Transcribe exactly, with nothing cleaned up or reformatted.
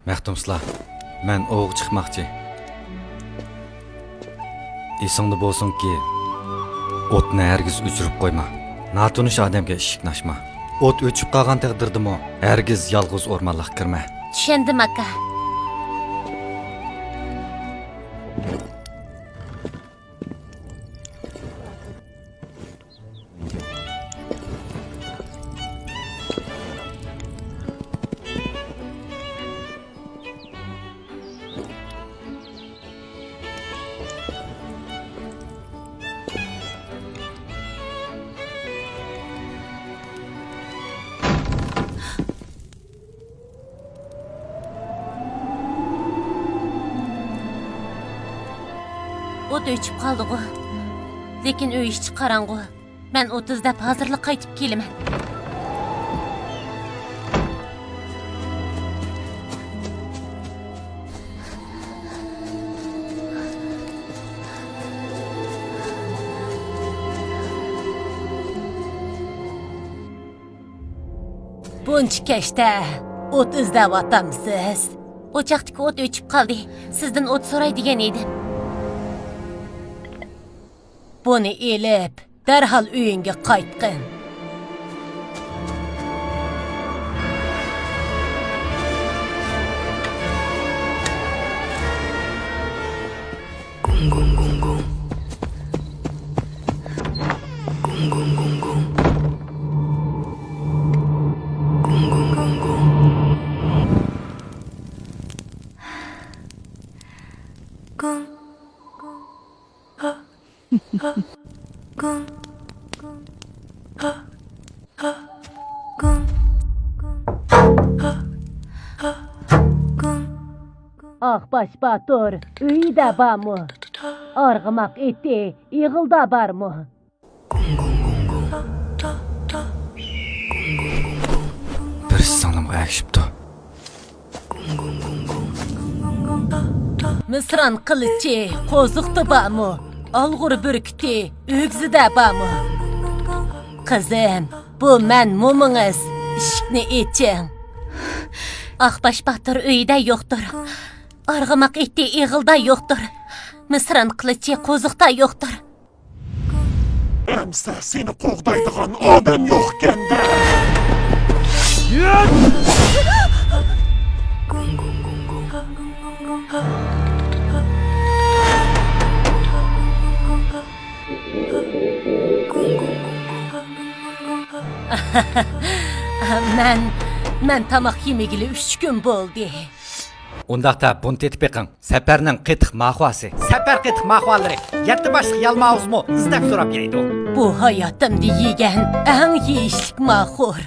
مەختۇمسۇلا، مەن ئوۋغا چىقماقچى. ئېسىڭدە بولسۇنكى، ئوتنى ھەرگىز ئۆچۈرۈپ قويما. ناتونۇش ئادەمگە ئىشىكنى ئاچما. ئوت ئۆچۈپ قالغان تەقدىردىمۇ ھەرگىز يالغۇز ئورمانلىققا كىرمە. چۈشەندىم، ئاكا. ئوت ئۆچۈپ قالدىغۇ. لېكىن ئۆي ئىچى قاراڭغۇ. مەن ئوت ئىزدەپ ھازىرلا قايتىپ كېلىمەن. بۇنچە كەچتە ئوت ئىزدەۋاتامسىز؟ ئوچاقتىكى ئوت ئۆچۈپ قالدى. سىزدىن ئوت سوراي دېگەن ئىدىم. بۇنى ئېلىپ، دەرھال ئۆيۈڭگە قايتقىن. گۇڭ گۇڭ گۇڭ گۇڭ. گۇڭ گۇڭ گۇڭ گۇڭ. گۇڭ گۇڭ گۇڭ گۇڭ. گۇڭ. گۇڭ. گۇڭ. گۇڭ. ئاقباش باتۇر ئۆيىدە بارمۇ؟ ئارغىماق ئېتى ئېغىلدا بارمۇ؟ بىرسى سىڭلىمغا ئەگىشىپتۇ. مىسران قىلىچى قوزۇقتا بارمۇ؟ ئالغۇر بۈركۈتى ئۆگزىدە بارمۇ؟ قىزىم، بۇ مەن مومىڭىز. ئىشىكنى ئېچىڭ. ئاقباش باتۇر ئۆيدە يوقتۇر. ئارغىماق ئېتى ئېغىلدا يوقتۇر. مىسران قىلىچى قوزۇقتا يوقتۇر. ئەمسە سېنى قوغدايدىغان ئادەم يوقكەندە. مەن، مەن تاماق يېمىگىلى ئۈچ كۈن بولدى. ئۇنداقتا بۇنى تېتىپ بېقىڭ. سەپەرنىڭ قېتىق ماخۇاسى. سەپەر قېتىق ماخۇالىرى. يەتتە باشلىق يالماۋۇزمۇ ئىزدەپ سوراپ يەيدۇ. بۇ ھاياتىمدا يېگەن ئەڭ يېيىشلىك ماخۇر.